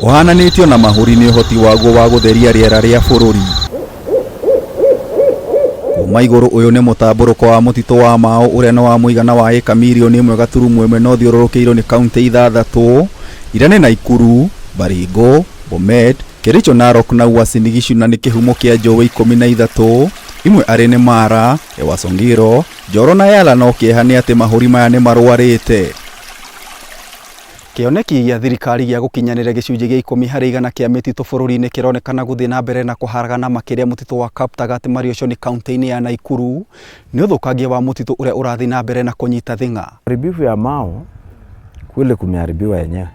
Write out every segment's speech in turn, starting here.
Ũhananĩtio na mahũri nĩ ũhoti waguo wa gũtheria rĩera rĩa bũrũri. Kuma igũrũ ũyũ nĩ mũtambũrũko wa mũtitũ wa Mau ũrĩa nĩ wa mũigana wa ĩka mirioni 1.1 na ũthiũrũrũkĩirio nĩ kauntĩ ithathatũ iria nĩ Naikuru, Baringo, Bomet, Kericho, Narok na Uasin Gishu na nĩ kĩhumo kĩa njũĩ 13 imwe arĩ nĩ Mara, Ewaso Ng'iro, Njoro na Yala no kĩeha nĩ atĩ mahũri maya nĩ marwarĩte. Kĩoneki gĩa thirikari gĩa gũkinyanĩria gĩcunjĩ gĩa 10% kĩa mĩtitũ bũrũri-inĩ kĩronekana gũthiĩ na mbere na kũharagana makĩria mũtitũ wa Kaptagat Marioshoni kaunti-inĩ ya Naikuru nĩ ũthũkangia wa mũtitũ ũrĩa ũrathiĩ na mbere na kũnyita thing'a. Uharibifu ya Mau kule kumeharibiwa yenyewe,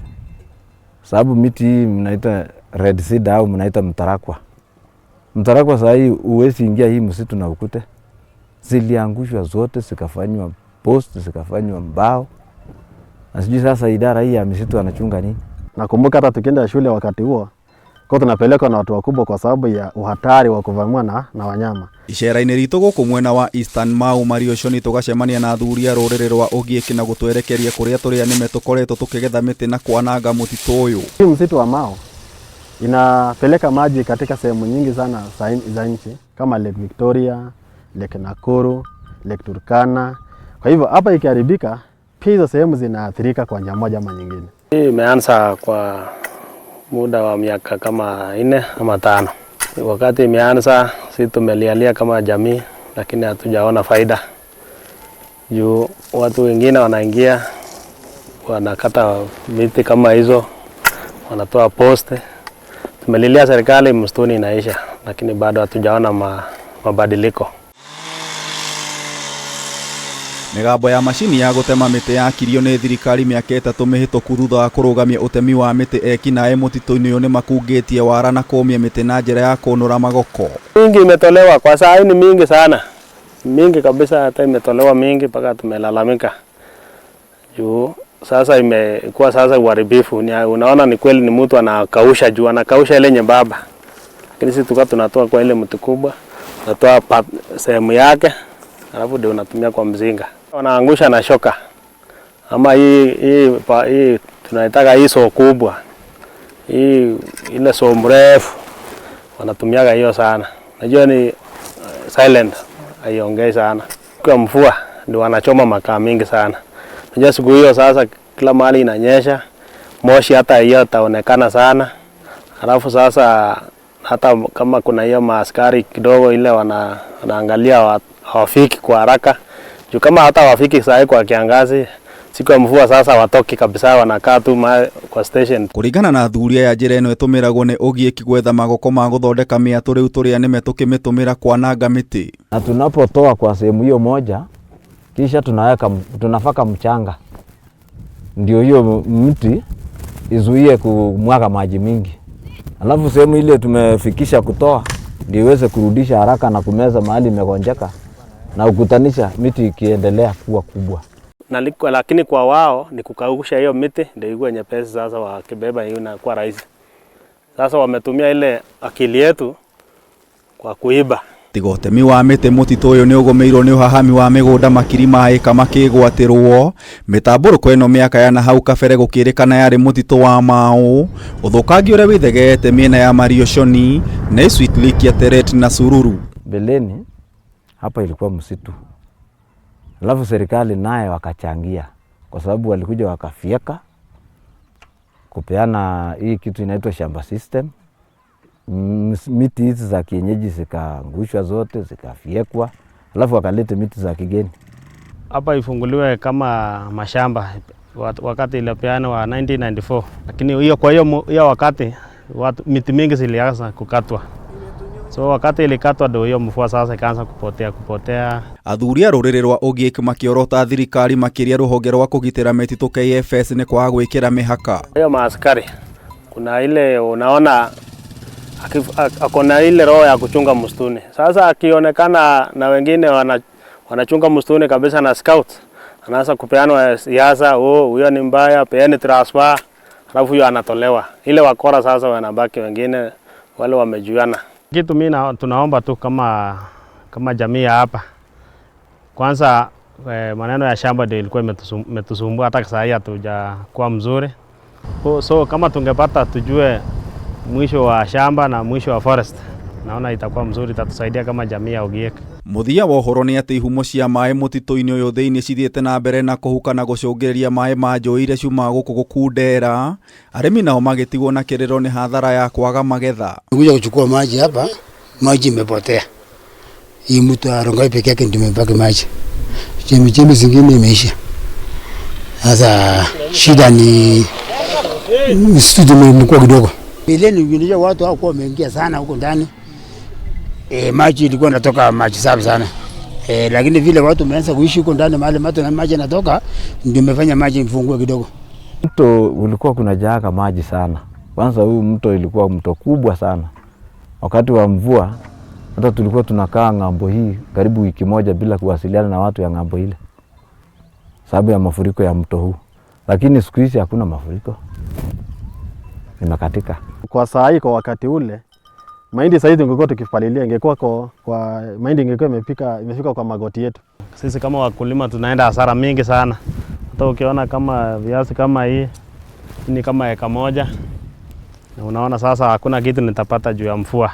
sababu miti hii mnaita red cedar au mnaita mtarakwa. Mtarakwa saa hii huwezi ingia hii msitu na ukute, ziliangushwa zote zikafanywa post zikafanywa mbao, na sijui sasa idara hii ya misitu anachunga nini? Nakumbuka hata tukienda shule wakati huo kwa tunapelekwa na watu wakubwa kwa sababu ya uhatari wa kuvamiwa na wanyama. Icera-inĩ ritũ gũkũ mwena wa Eastern Mau Marioshoni tũgacemania na athuri a rũrĩrĩ rwa Ogiek na gũtwerekeria kũrĩa tũrĩa nĩme tũkoretwo tũkĩgetha mĩtĩ na kwananga mũtitũ ũyũ. Hii msitu wa Mau inapeleka maji katika sehemu nyingi sana za nchi kama Lake Victoria, Lake Nakuru, Lake Turkana. Kwa hivyo hapa ikiharibika, pia hizo sehemu zinaathirika kwa njia moja ama nyingine. Hii imeanza kwa muda wa miaka kama 4 ama 5. Wakati imeanza sisi tumelialia kama jamii, lakini hatujaona faida. Juu watu wengine wanaingia wanakata miti kama hizo, wanatoa poste. Tumelilia serikali, msituni inaisha, lakini bado hatujaona mabadiliko. Mĩgambo ya macini ya gũtema mĩtĩ yakirio nĩ thirikari mĩaka 3 mĩhĩtũku thutha wa kũrũgamia ũtemi wa mĩtĩ ekinaĩ mũtitũ-inĩ ũyũ nĩmakungĩtie wara na kũmia mĩtĩ na njĩra ya kũnũra magoko. Mingi imetolewa kwa saa hii ni mingi sana, mingi kabisa, hata imetolewa mingi mpaka tumelalamika. Juu sasa imekuwa sasa uharibifu. Ni, unaona ni kweli ni mtu anakausha juu anakausha ile nyembamba. Lakini sisi tulikuwa tunatoa kwa ile mti kubwa, tunatoa sehemu yake, alafu ndio unatumia kwa mzinga. Wanaangusha na shoka. Ama hii tunaitaka hii saw kubwa. Hii ile saw mrefu wanatumiaga hiyo sana. Najua ni silent, haiongei sana. Kwa mvua ndio wanachoma makaa mingi sana. Najua siku hiyo sasa kila mahali inanyesha, moshi hata hiyo itaonekana sana. Alafu sasa hata kama kuna hiyo maaskari kidogo ile wanaangalia hawafiki kwa haraka. Juu kama hata hawafiki saa hii kwa kiangazi, siku ya mvua sasa watoki kabisa, wanakaa tu kwa station. Kũringana na athuri aya njĩra ĩno ĩtũmĩragwo nĩ Ogiek gwetha magoko ma gũthondeka mĩatũ rĩu tũrĩa nĩme tũkĩmĩtũmĩra kwananga mĩtĩ. Na tunapotoa kwa sehemu hiyo moja, kisha tunafaka mchanga, ndio hiyo mti izuie kumwaga maji mingi. Alafu sehemu ile tumefikisha kutoa ndio iweze kurudisha haraka na kumeza mahali imegonjeka na kukutanisha miti ikiendelea kuwa kubwa. Na lakini kwa wao ni kukausha hiyo miti ndio ikuwe nyepesi, sasa wakibeba hiyo inakuwa rahisi. Sasa wametumia ile akili yetu kwa kuiba. Tiga ũtemi wa mĩtĩ mũtitũ ũyũ nĩ ũgũmĩirwo nĩ ũhahami wa mĩgũnda makiri ma ĩka makĩgwatĩrwo. Mĩtambũrũko ĩno mĩaka ya nahau kabere gũkĩrĩkana yarĩ mũtitũ wa Mau, ũthũkangia ũrĩa wĩthegeete mĩena ya Marioshoni, Nessuit, Lake Teret na Sururu. Mbeleni hapa ilikuwa msitu, alafu serikali naye wakachangia, kwa sababu walikuja wakafyeka kupeana hii kitu inaitwa shamba system. Miti hizi za kienyeji zikaangushwa zote zikafyekwa, alafu wakalete miti za kigeni. Hapa ifunguliwe kama mashamba wakati ilipeanwa wa 1994, lakini hiyo kwa hiyo wakati watu, miti mingi zilianza kukatwa. So wakati ilikatwa ndio hiyo mvua sasa ikaanza kupotea kupotea. Athuri a rũrĩrĩ rwa Ogiek makĩorota thirikari makĩria rũhonge rwa kũgitĩra mĩtitũ KFS nĩ kwaga gwĩkĩra mĩhaka. Hiyo maaskari kuna ile unaona akona ile roho ya kuchunga msituni. Sasa akionekana na wengine wanachunga msituni kabisa na scout, anaanza kupeanwa siasa, oh huyo ni mbaya, peeni transfer, alafu huyo anatolewa. Ile wakora sasa wanabaki wengine wale wamejuana. Kitu mimi tunaomba tu kama jamii ya hapa. Kwanza maneno ya shamba ndio ilikuwa imetusumbua, hata sasa hatujakuwa mzuri. So kama tungepata tujue mwisho wa shamba na mwisho wa forest, naona itakuwa mzuri, itatusaidia kama jamii ya Ogiek. Mũthia wa ũhoro nĩ atĩ ihumo cia maĩ mũtitũ-inĩ ũyũ thĩinĩ cithiĩte na mbere na kũhuka na gũcũngĩrĩria maĩ ma njũĩ iria ciumaga gũkũ gũkundera, arĩmi nao magĩtigwo na kĩrĩro nĩ hathara ya kwaga magetha. Kuja kuchukua maji hapa, maji imepotea. Hii mto ya Rongai peke yake ndio imebaki maji, chemichemi zingine imeisha. Sasa shida ni msitu imekuwa kidogo. Mbeleni unajua watu hawakuwa wameingia sana huko ndani. Maji ilikuwa inatoka maji safi sana. Lakini vile watu wameanza kuishi huko ndani mahali maji na maji yanatoka, ndio imefanya maji ifungue kidogo. Mto ulikuwa kuna jaaga maji sana. Kwanza huu mto ilikuwa mto kubwa sana. Wakati wa mvua hata tulikuwa tunakaa ng'ambo hii karibu wiki moja bila kuwasiliana na watu ya ng'ambo ile, sababu ya mafuriko ya mto huu. Lakini siku hizi hakuna mafuriko, imekatika. Kwa saa hii, kwa wakati ule mahindi saa hizi tungekuwa tukipalilia, ingekuwa kwa mahindi ingekuwa imefika kwa magoti yetu. Sisi kama wakulima tunaenda hasara mingi sana. Hata ukiona kama viazi kama hii ni kama eka moja, na unaona sasa hakuna kitu nitapata juu ya mvua.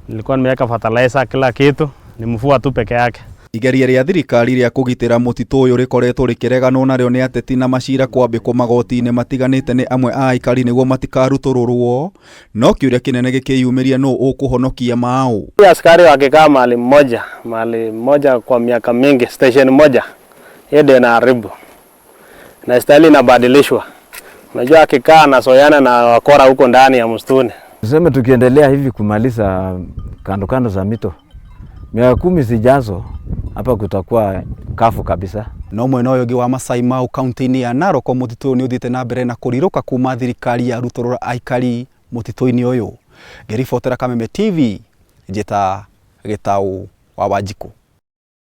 Nilikuwa nimeweka fertilizer kila kitu, ni mvua tu peke yake. Igeria rĩa thirikari rĩa kũgitĩra mũtitũ ũyũ rĩkoretwo rĩkĩreganwo narĩo nĩ ateti na macira kwambĩkwo magoti-inĩ matiganĩte nĩ amwe a aikari nĩguo matikarutũrũrwo, no kĩũria kĩnene gĩkĩyumĩria nũ ũkũhonokia Mau. Askari wakikaa mahali mmoja kwa miaka mingi, station moja, hiyo ndio inaharibu na stahili inabadilishwa. Unajua akikaa anazoeana na wakora huko ndani ya msituni. Tuseme tukiendelea hivi kumaliza kando kando za mito, miaka 10 zijazo hapa kutakuwa kavu kabisa. No mwena ũyũ ũngĩ wa Masai Mau kaunti-inĩ ya Narok, mũtitũ ũyũ nĩ ũthiĩte na mbere na kũrirũka kuma thirikari yarutũrũra aikari mũtitũ-inĩ ũyũ. Ngĩribotera Kameme TV, njĩta Gĩtaũ wa Wanjikũ.